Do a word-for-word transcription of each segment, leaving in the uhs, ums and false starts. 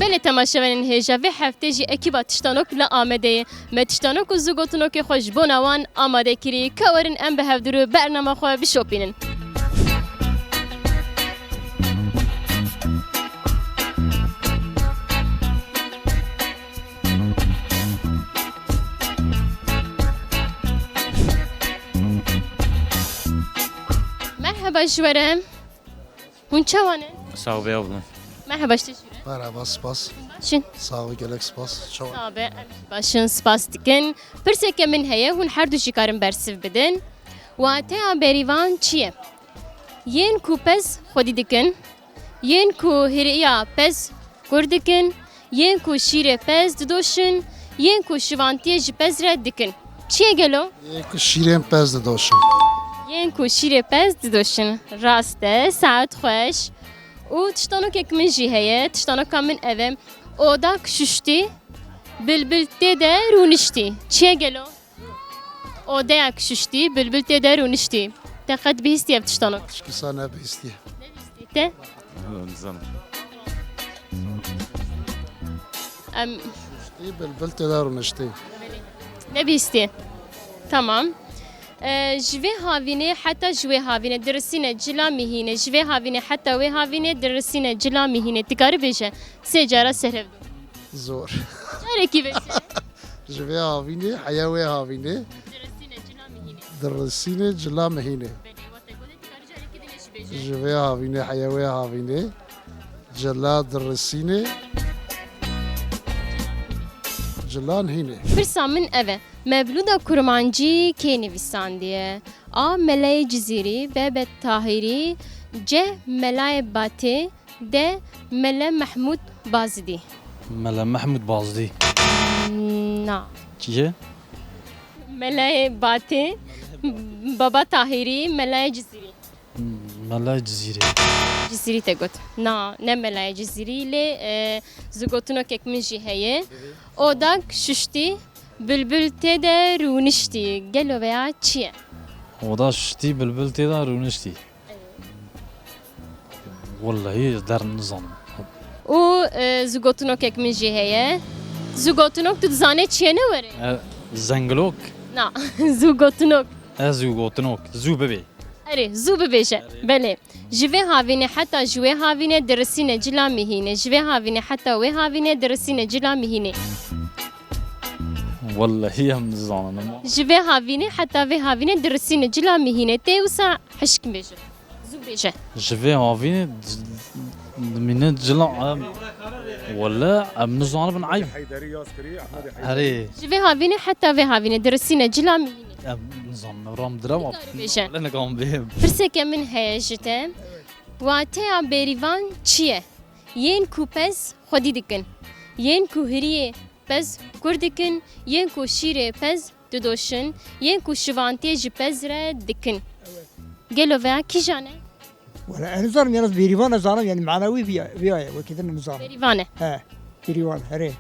Gelê temaşevanên hêja, vê heftê jî ekîba Tiştanok li Amedê ye. Me tiştanok û zûgotinokê xwe ji bona wan amade kirî. Ka werin em bi hevdû re bernama xwe bişopînin. Merheba ji we re. Hûn çawa ne? Sağ ol, beyaz olun. Merhaba, ji te jî re. Merhaba, spas. Başin. Sağ ol, gelek spas. Çawa? Sağ be, em jî başin, spas dikin. Pirseke min heye, hûn her du jî karin bersiv bidin. Wateya berîvan çi ye? Yên ku pez xwedî dikin, yên ku hiriya pez kur dikin, yên ku şîrê pez didoşin, yên ku şivantiyê ji pez re dikin. Çi ye gelo? Yên ku şîrên pez didoşin. Yên ku şîrê pez didoşin. Rast e, saet xweş. Û tiştanokek min jî heye, tiştanoka min ev e. Odak şuştî, bilbil tê de rûniştî. Çi ye gelo? Odeyek şuştî, bilbil tê de rûniştî. Te qet bihîstî ev tiştanok? Aşkî sa nebihîstiye. Nebihîstî. Te? Nizanim. Em, Şuştî, bilbil tê de rûniştî. Nebihîstî. Tamam. E, ji vê havînê heta ji wê havînê dirisîne cila mihînê. Ji vê havînê heta wê havînê dirisîne cila mihînê. Dikarî bêje. Sê cara serhevdû. Zor. Carekî bêje. Ji vê havînê heya wê havînê. Dirisîne cila mihînê. Dirisîne cila mihînê. Belê, wate gotê, dikarî carekî din jî bêje. Ji vê havînê heya wê havînê. Cila dirisînê. Cila nihînê. Pirsa min ev e. Mevlûda Kurmancî kê nivîsandiye? A. Melayê Cizîrî, B. B. Tahîrî, C. Melayê Batê, D. Mele Mehmûd Bazidî. Mele Mehmûd Bazidî. Na. Kî ye? Melayê Batê, Baba Tahîrî, Melayê Cizîrî. Melayê Cizîrî. Cizîrî te got. Na, ne Melayê Cizîrî, lê, e, zûgotinokek min jî heye. Odak şuştî, bilbil tê de rûniştî. Gelo veya çi ye? Oda şuştî, bilbil tê de rûniştî. Wellahî der nizanim. Û, e, zûgotinokek min jî heye. Zûgotinok tu dizanê çi ye ne were? E, zengilok. Na, zûgotinok. E, zûgotinok. Zû bibê. Erê, zû bibêje. Belê. Ji vê havînê heta ji wê havînê dirisîne cila mihînê. Ji vê havînê heta wê havînê dirisîne cila mihînê. Wellahî em nizanin. Ji vê havînê heta vê havînê dirisîne cila mihînê. Tê wisa hişk bêje. Zû bêje. Ji vê havînê d-, dimîne cila em. Welle em nizanibin eyb. Erê. Ji vê havînê heta vê havînê dirisîne cila mihînê. Em nizanin, ram direwa. Dikarî bêje. Welle nikam bêm. Pirseke min heye ji te. Wateya berîvan çi ye? Yên ku pez xwedî dikin. Yên ku hiriyê pez kur dikin. Yên ku şîrê pez didoşin. Yên ku şivantiyê ji pez re dikin. Gelo veya kîjan e? Wala ez nizanim, yalnız bêrîvan ez zanim, yani mana wî viya, viya ye, wekî din nizanim. Berîvan e. He, bêrîvan, herê.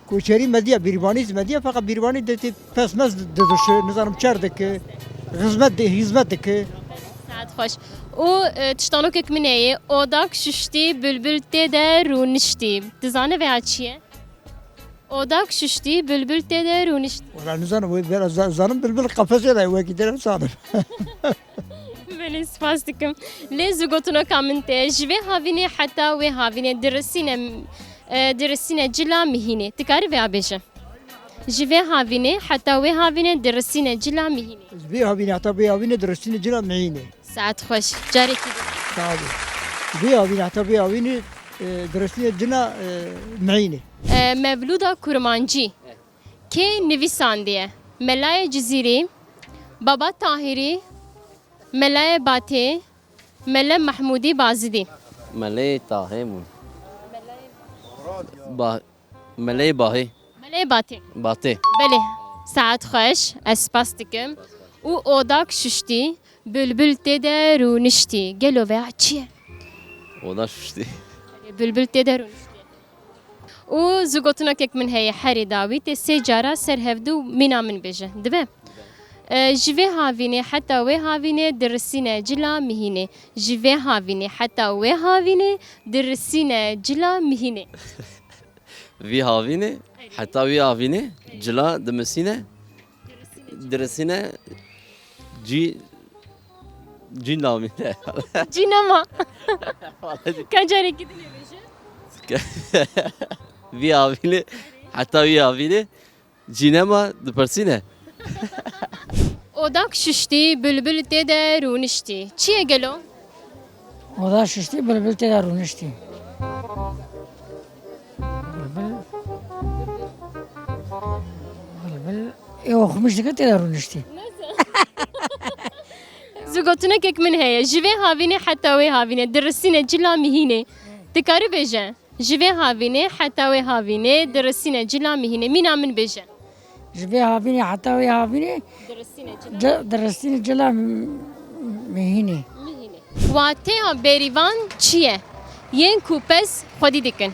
Koçerî mediya, bêrîvanî zî mediya, feqet bêrîvanî de tê pes mes didişi, nizanim çer dike, xizmet de, hizmet dike. Saet xweş. Û, e, tiştanokek min heye, odak şuştî, bilbil tê de rûniştî. Dizane veya çi ye? Odak şuştî, bilbil tê de rûniştî. Wala nizanim, wê bera za-, zanim bilbil qefesê de, wekî din nizanim. Belê, spas dikim. Lê zûgotinoka min tê, ji vê havînê heta wê havînê dirisîne, e, dirisîne cila mihînê. Dikarî vêya bêje? Ji vê havînê heta wê havînê dirisîne cila mihînê. Ji vê havînê heta vê havînê dirisîne cila mihînê. Saet xweş. Carekî din. Sağ olun. Vê havînê heta vê havînê, e, dirisîne cila, e, mihînê. E, Mevlûda Kurmancî kê nivîsandiye? Melayê Cizîrî, Baba Tahîrî, Melayê Batê, Mele Mehmûdî Bazidî. Melê Tahê bû. Ba-, Melê Bahê. Melê Batê. Batê. Belê. Saet xweş. Ez spas dikim. Û odak şuştî, bilbil tê de rûniştî. Gelo veya çi ye? Oda şuştî. Bilbil tê de rûniştî. Û zûgotinokek min heye herî dawî, tê sê cara ser hevdû mîna min bêje. Dibe? E, ji vê havînê heta wê havînê dirisîne cila mihînê. Ji vê havînê heta wê havînê dirisîne cila mihînê. Vî havînê, heta wî havînê, cila dimisîne, dirisîne, cî, cî namîne. Cî nema. Ka carekî din ê bêje. Vî havînê, heta wî havînê, cî nema, dipirsîne. Odak şiştî, bilbil tê de rûniştî. Çi ye gelo? Oda şiştî, bilbil tê de rûniştî. Bilbil, bilbil ê oxumîş dike tê de rûniştî. Zû gotinekek min heye. Ji vê havînê heta wê havînê dirisîne cila mihînê. Dikarî bêje? Ji vê havînê heta wê havînê dirisîne cila mihînê. Mîna min bêje. Ji vê havînê heta wê havînê Dirisîne cila. Ci-, dirisîne cila m-, mihînê. Mihînê. Wateya bêrîvan çi ye? Yên ku pez xwedî dikin.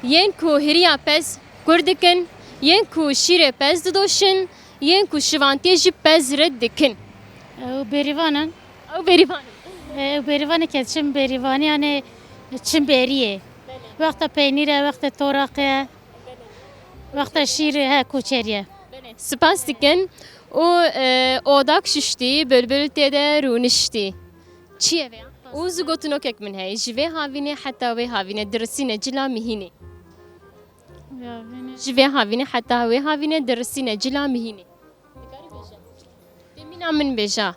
Yên ku hiriya pez kur dikin. Yên ku şîrê pez didoşin. Yên ku şivantiyê ji pez re dikin. Ew bêrîvan in. Ew bêrîvan in. Ew bêrîvanê ke çim bêrîvanê, yani çim bêriyê. Belê. Wexta peynîr e, wexta toraq e, wexta şîr e, he, koçerî ye. Belê. Spas dikin. Û, e, odak şiştî, bilbil tê de rûniştî. Çi ye vê ya? Û zû gotinokek min heye. Ji vê havînê heta wê havînê dirisîne cila mihînê. Vê havînê. Ji vê havînê heta wê havînê dirisîne cila mihînê. Dikarî bêje. Tê mîna min bêja.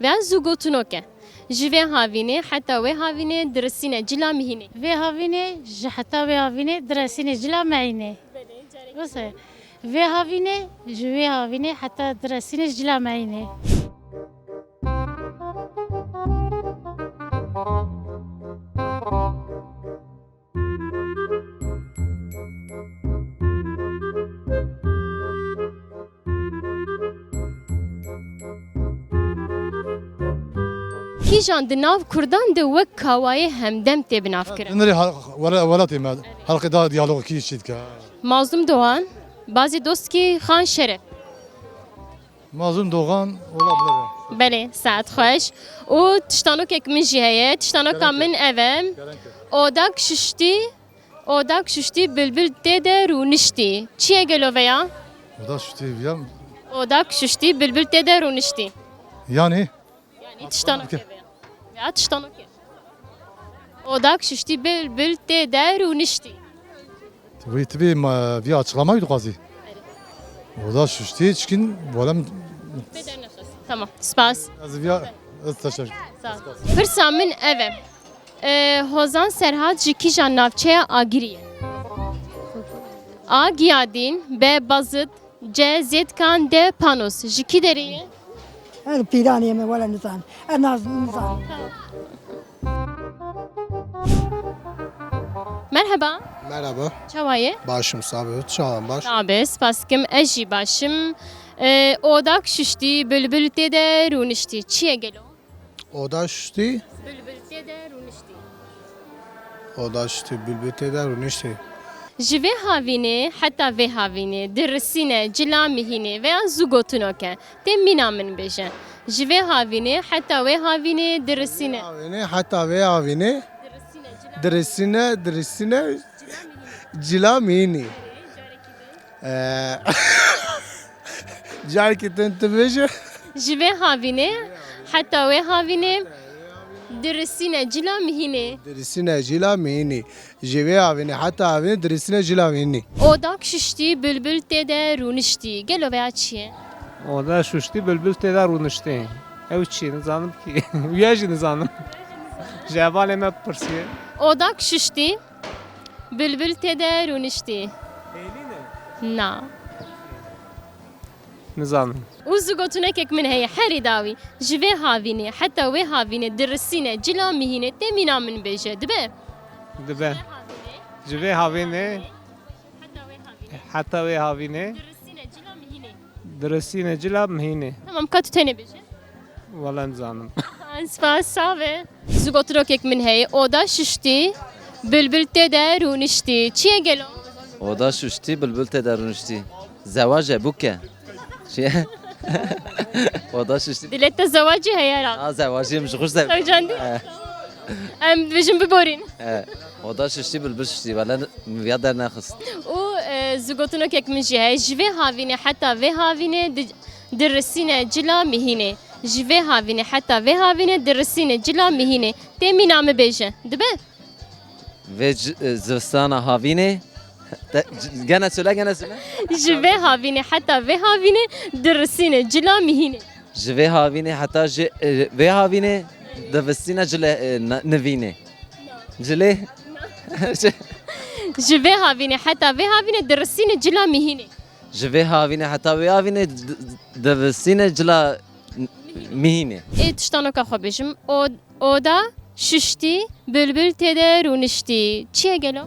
Veya zû gotinok e. Ji vê havînê heta wê havînê dirisîne cila mihînê. Vê havînê ji heta wê havînê dirisîne cila mihînê. Belê, careke Wisa, vê havînê ji wê havînê heta dirisîne cila mihînê. Kîjan di nav kurdan de wek kawayê hemdem tê binavkirin? Nirê hel-, wela-, welatê me, helqê da diyalogekî çî dike. Mazlûm Doğan, bazê dostkî Xan Şeref. Mazlûm Doğan olabilir. Belê, saet xweş. Û tiştanokek min jî heye. Tiştanoka Gerek min yok. ev e. Gerek yok. Odak şiştî, odak şiştî, bilbil tê de rûniştî. Çi ye gelo veya? Oda şiştî ya. Odak şiştî, bilbil tê de rûniştî. Yani? Yani tiştanokê veya. Ya tiştanokê. Odak şiştî, bilbil tê de rûniştî. Wî tibî ma, vî açıklamayı dixwazî. Oda şiştî çikin volem. Tamam, spas. Ez vî, ez teşekkür. Sağ ol. Pirsa min ev e. E, Hozan Serhat ji kîjan navçeya Agirî ye? A Giyadîn, B Bazid, C Zêdkan, D Panos. Ji kî derê ye? Ez pîranê me, wele nizanim. Ez naz-, nizanim. Merheba. Merhaba. Çawa ye? Başım, sağ ol. Çawan baş. Tabe, spas dikim. Ez jî baş im. E, odak şiştî, bilbil tê de rûniştî. Çi ye gelo? Oda şiştî. Bilbil tê de rûniştî. Oda şiştî, bilbil tê de rûniştî. Ji vê havînê heta vê havînê dirisîne cila mihînê veya zû gotinok e. Tê mîna min bêje. Ji vê havînê heta wê havînê dirisîne. Havînê heta vê havînê. Dirisîne cila. Dirisîne, dirisîne cila mihînê. Ee, carekî din tu bêje. Ji vê havînê heta wê havînê dirisîne cila mihînê. Dirisîne cila mihînê. Ji vê havînê heta havînê dirisîne cila mihînê. Odak şiştî, bilbil tê de rûniştî. Gelo veya çi ye? Oda şiştî, bilbil tê de rûniştî. Ew çi? Nizanim kî. Wîya jî nizanim. Ji hevalê me bipirsiye. Odak şiştî, bilbil tê de rûniştî. Hêlî ne? Na. Nizanim. Û zû gotinekek min heye, herî dawî. Ji vê havînê heta wê havînê dirisîne cila mihînê, tê mîna min bêje. Dibe? Dibe. Ji vê havînê. Heta wê havînê. Heta wê havînê. Dirisîne cila mihînê. Dirisîne cila mihînê. Tamam, ka tu tenê bêje. Wele nizanim. Spas, sağ be. Zû gotinokek min heye. Oda şiştî, bilbil tê de rûniştî. Çi ye gelo? Oda şiştî, bilbil tê de rûniştî. Zewac e, bûk e. Çi ye? Oda şiştî. Dilê te zewacî heye herhalde. Ha, zewacî, min ji xwe zewacî. Hewcandî? He. Em dibêjin biborîn. E, oda şiştî, bilbil şiştî. Wele min viya dernexist. Û, e, zûgotinokek min jî heye. Ji vê havînê heta vê havînê di, dirisîne cila mihînê. Ji vê havînê heta vê havînê dirisîne cila mihînê. Tê mîna min bêje. Dibe? Vê ci-, e, zivistana havînê. Te, c-, gene söyle, gene söyle. Ji vê havînê heta vê havînê dirisîne cila mihînê. Ji vê havînê heta ji, e, vê havînê divisîne cile, e, na-, nivînê. Cilê? Ji vê havînê heta vê havînê dirisîne cila mihînê. Ji vê havînê heta wê havînê di-, divisîne cila n-, mihînê. Ê tiştanoka xwe bêjim. O, oda şiştî, bilbil tê de rûniştî. Çi ye gelo?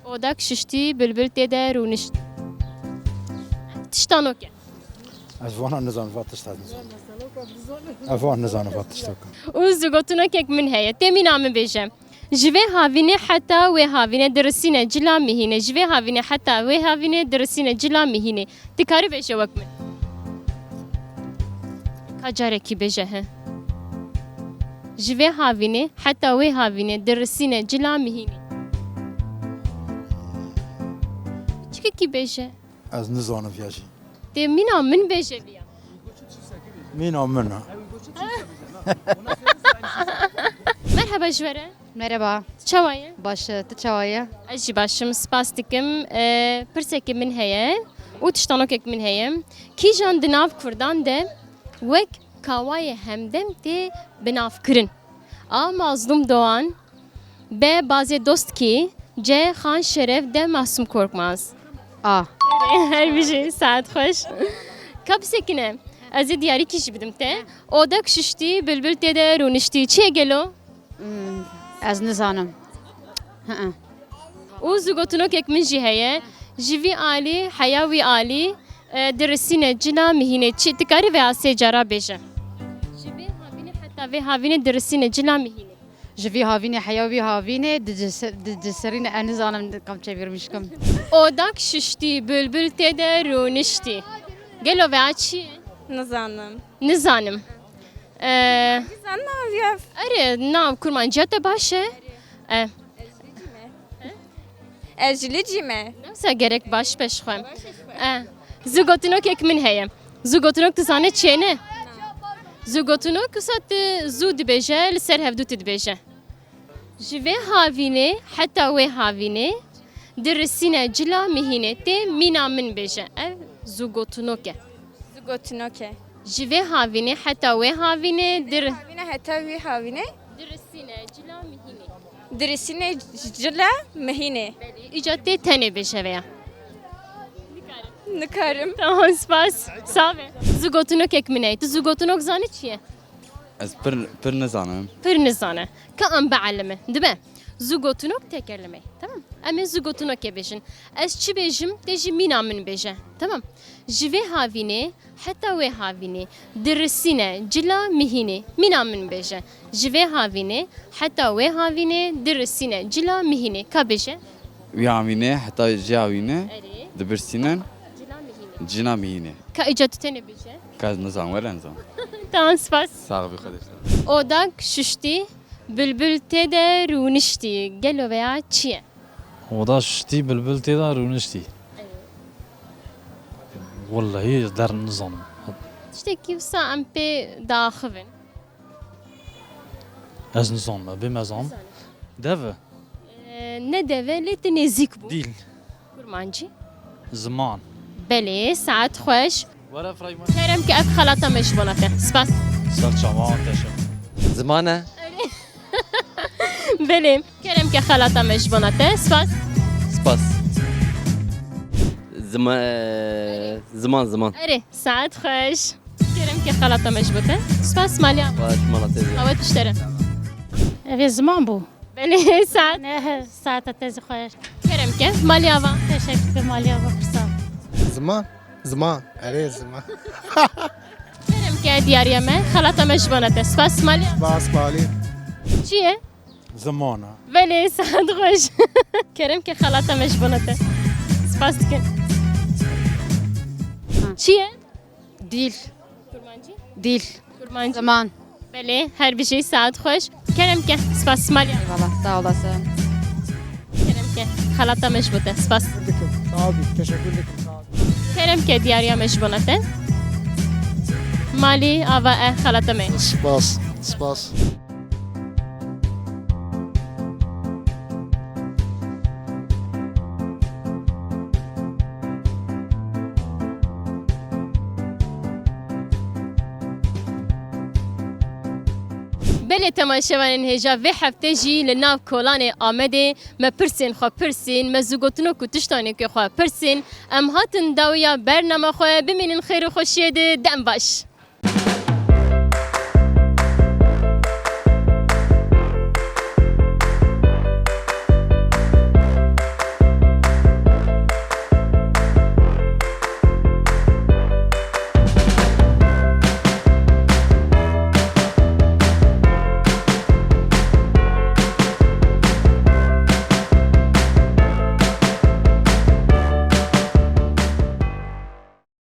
Odak şiştî, bilbil tê de rûniştî. Tiştanoke. Ez vana nizanim, va tişt ez nizanim. Ez van nizanim, va tişt oka. Û zûgotinokek min heye. Tê mîna min bêje. Ji vê havînê heta wê havînê dirisîne cila mihînê. Ji vê havînê heta wê havînê dirisîne cila mihînê. Dikarî bêje wek min. Ka carekî bêje he. Ji vê havînê heta wê havînê dirisîne cila mihînê. Çikekî bêje. Ez nizanim viya jî. Tê mîna min bêje viya. Mîna min e. Merheba ji we re. Merhaba. Çawa ye? Baş e, tu çawa ye? Ez jî baş im, spas dikim. E, pirsekê min heye û tiştanokek min heye. Kîjan di nav kurdan de wek Kawayê Hemdem tê binavkirin? A. Mazlûm Doğan, B. Bazê Dostkî, C. Xan Şeref, D. Masum Korkmaz. A. Her bijî, saet xweş. Ka bisekine, ez ê diyarîkî jî bidim te. Odak şiştî, bilbil tê de rûniştî. Çi ye gelo? Hmm, ez nizanim. Hi-hi. Û zûgotinokek min jî heye. Ji vî alî, heya wî alî, e, dirisîne cila mihînê. Çi, dikarî vêya sê cara bêje? Ji vê havînê heta vê havînê dirisîne cila mihînê. Ji vî havînê heya wî havînê, di cise-, di ciserîne, ez nizanim kam çevirmiş kim. Odak şiştî, bilbil tê de rûniştî. Gelo vêya çi ye? Nizanim. Nizanim. Ee, Nizanim ya. Erê, nav kurmanciya te baş e. E. Ez ji Licî me. Newsa gerek baş be ji xwe. E, zûgotinokek min heye. Zûgotinok tu zane çi ye ne? Zûgotinok wisa tu zû dibêje, li ser hevdû tu dibêje. Ji vê havînê heta wê havînê dirisîne cila mihînê tê mîna min bêje. Ev zûgotinok e. Zûgotinok e. Ji vê havînê heta wê havînê dir- Havîne heta wî havîne. Dirisîne cila mihînê. Dirisîne cila mihînê. Belê. Îca tê tenê bêje veya. Nikarim. Tamam, spas. Sağ be. Zûgotinokek min e. Tu zûgotinok zanî çi ye? Ez pir, pir nizanim. Pir nizane. Ka em bielime. Dibe. Zûgotinok tekelime. Tamam. Em ê zûgotinokê bêjin. Ez çi bêjim, tê jî mîna min bêje. Tamam. Ji vê havînê heta wê havînê dirisîne cila mihînê. Mîna min bêje. Ji vê havînê heta wê havînê dirisîne cila mihînê. Ka bêje? Wî havînê heta jê havînê Erê. Dibirsînin Cila mihînê. Cina mihînê. Ka îca tu tenê bêje? Ka ez nizam, wele nizam. Tamam, spas. Sağ ol, xwedê. Odak şiştî, bilbil tê de rûniştî. Gelo veya çi ye? Oda şiştî, bilbil tê de rûniştî. Wellahî ez der nizanim. Tiştekî wisa em pê diaxivin. Ez nizanim, bê me zan. Dev e? Ee, ne dev e, lê tu nêzîk bû. Dîl. Kurmancî? Ziman. Belê, saet xweş. Were firayman. Kerem ke ev xelata me ji bona te. Spas. Ser çavan, teşekkür. Ziman e? Belê. Kerem ke xelata me ji bona te. Spas. Spas. Zima-, ziman, ziman. Erê, saet xweş. Kerem ke xelata me ji bo te. Spas, maliya. Baş, mala te. Awet tiştere. Ev ê ziman bû. Belê, saet. Ne, saeta te zî xweş. Kerem ke, maliya va. Teşekkür, maliya va, pirsa. Ziman, ziman. Erê, ziman. Kerem ke diyariya me, xelata me ji bona te. Spas, maliya. Spas, maliya. Çi ye? Ziman e. Belê, saet xweş. Kerem ke xelata me ji bona te. Spas dikin. Ha. Çi ye? Dîl. Kurmancî? Dîl. Kurmancî. Ziman. Belê, her bijî, saet xweş. Kerem ke, spas Malî. Eyvallah, sağ olasın. Kerem ke, xelata me ji bo te. Spas. Dikim. Sağ ol. Teşekkür ederim. Sağ ol. Kerem ke, diyariya me ji bona te. Malî, ava e, xelata me. Spas. Spas. Belê, temaşevanên hêja, vê hefte jî li nav kolanê Amedê me pirsên xwe pirsîn, me zû gotino ku tiştanê ku xwe pirsîn. Em hatin dawiya bernama xwe, bimînin xêr û xweşiyê de, dem baş.